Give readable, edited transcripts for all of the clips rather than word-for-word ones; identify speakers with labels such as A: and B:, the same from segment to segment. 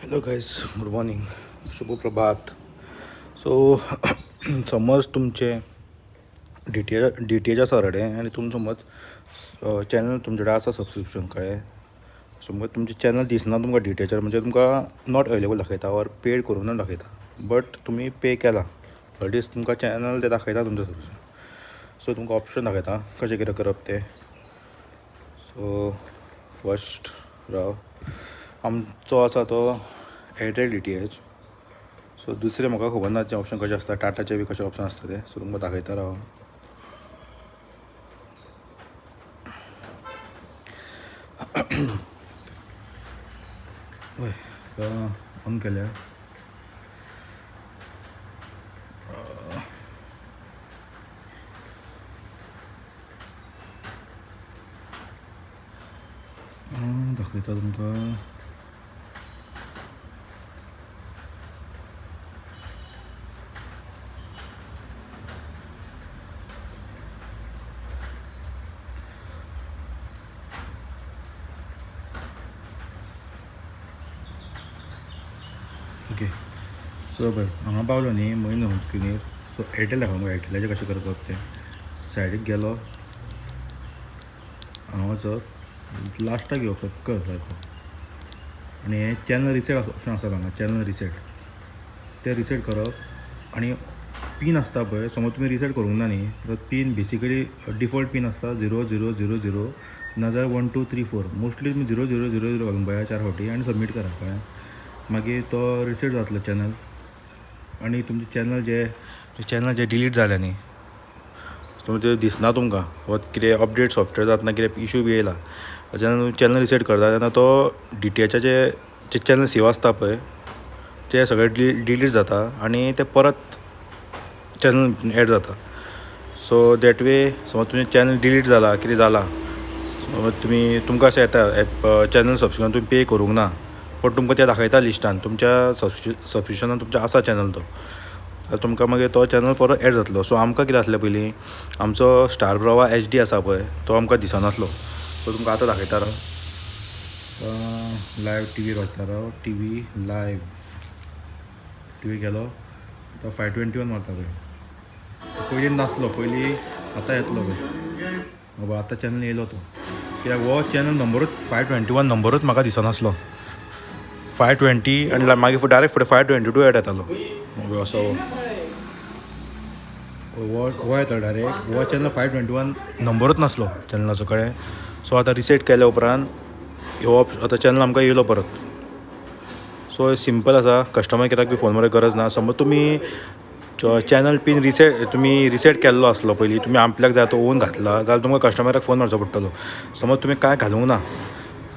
A: Hello guys, good morning, शुभ प्रभात. So समज तुमचें डी टी एच आसा रेडे आनी तुमी समज चॅनल तुमचे कडेन आसा सबस्क्रिप्शन, कळ्ळें? समज तुमचें चॅनल दिसना तुमकां डी टी एचार, म्हणजे तुमकां not available दाखयता ऑर पेड करूंक ना दाखयता, बट तुमी पे केला, दीस तुमकां चॅनल ते दाखयता तुमचें सबस्क्रिप्शन. सो तुमकां ऑप्शन दाखयता कशें कितें करप तें. सो फर्स्ट राव, आमचो आसा तो एअरटेल डीटीएच. सो दुसरें म्हाका खबर ना तें ऑप्शन कशें आसता, टाटाचे बी कशें ऑप्शन आसता तें. सो तुमकां दाखयता, राव. हय, ऑन केल्या. दाखयता तुमकां. ओके, सो पळय, हांगा पावलो न्ही मैन होम स्क्रिनीर. सो एअरटेल दाखोवंक, एअरटेलाचें कशें करप तें. सायडीक गेलो, हांगा वचप, लास्टाक येवप सकयल सारको आनी हें चॅनल रिसेट ऑप्शन आसा हांगा, चॅनल रिसेट, तें रिसेट करप. आनी पीन आसता पळय, समज तुमी रिसेट करूंक ना न्ही, तर पीन बेसिकली डिफॉल्ट पीन आसता 0000, नाजाल्यार 1234. मोस्टली तुमी 0000 घालून पळया चार फावटी आनी सबमीट करा, कळ्ळें? मागीर तो रिसेट जातलो चॅनल आनी तुमचें चॅनल जे डिलीट जालें न्ही, तुमचें दिसना तुमकां वा कितें अपडेट सॉफ्टवेअर जातना कितें इशू बी येयला, जेन्ना तुमी चॅनल रिसेट करता तेन्ना तो डीटीएचाचे जे चॅनल सेव आसता पळय, ते सगळे डिलीट जाता आनी ते परत चॅनल एड जाता. सो that way समज तुमचें चॅनल डिलीट जाला, कितें जाला, समज तुमी तुमकां अशें येता एप चॅनल सबस्क्रिप्शन तुमी पे करूंक ना, पूण तुमकां तें दाखयता लिस्टान तुमच्या सबस्क्रिप्शनान तुमच्या आसा चॅनल तो, जाल्यार तुमकां मागीर तो चॅनल परत एड जातलो. सो आमकां कितें आसलें पयलीं, आमचो स्टार प्रवाह एचडी आसा पळय, तो आमकां दिसनासलो. सो तुमकां आतां दाखयता, राव. लायव्ह टीव्हीर वता, राव. टीव्ही, लायव्ह टीव्ही गेलो, तो 521 मारता पळय. पयलीं नासलो पयलीं, आतां येतलो पळय. बाबा, आतां चॅनल येयलो तो. कित्याक हो चॅनल नंबरूच 521 नंबरूच म्हाका दिसनासलो. 520 आनी मागीर डायरेक्ट फुडें 522 एड येतालो. मागीर असो हो हो येता डायरेक्ट. हो चॅनल 521 नंबरूच नासलो चॅनलाचो, कळ्ळें? सो आतां रिसेट केल्या उपरांत हो आतां चॅनल आमकां येयलो परत. सो सिंपल आसा, कस्टमर केअराक बी फोन मारपाक गरज ना. समज तुमी चॅनल पीन रिसेट, तुमी रिसेट केल्लो आसलो पयलीं, तुमी आपल्याक जाय तो ओन घातला जाल्यार तुमकां कस्टमराक फोन मारचो पडटलो. समज तुमी कांय घालूंक ना,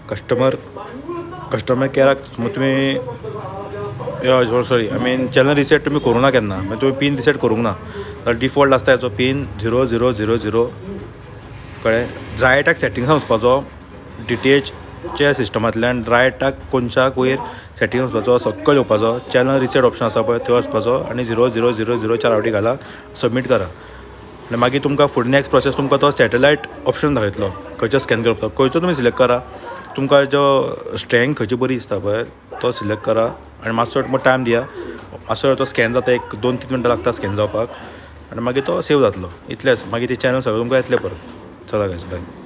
A: कस्टमर केअराक समज तुमी, sorry, I mean channel reset तुमी करूंक ना केन्ना, मागीर तुमी पीन रिसेट करूंक ना जाल्यार डिफॉल्ट आसता हेचो पीन 0000, कळ्ळें? रायटाक सेटिंग्सान वचपाचो, डीटीएचच्या सिस्टमांतल्यान रायटाक कोनशाक वयर सेटिंग वचपाचो, सकयल येवपाचो, चॅनल रिसेट ऑप्शन आसा पळय, थंय वचपाचो आनी 0000 चार फावटी घाला, सबमीट करा आनी मागीर तुमकां फुडें नेक्स्ट प्रोसेस तुमकां तो सॅटेलायट ऑप्शन दाखयतलो, खंयचो स्कॅन करपाचो, खंयचो तुमी सिलेक्ट करा. तुमकां जो स्ट्रेंथ खंयची बरी दिसता पळय, तो सिलेक्ट करा आनी मातसो टायम दिया. मातसो तो स्कॅन जाता, एक 2-3 मिनटां लागता स्कॅन जावपाक आनी मागीर तो सेव जातलो. इतलेंच. मागीर ते चॅनल सगळें तुमकां येतले परत. चला गायज, बाय.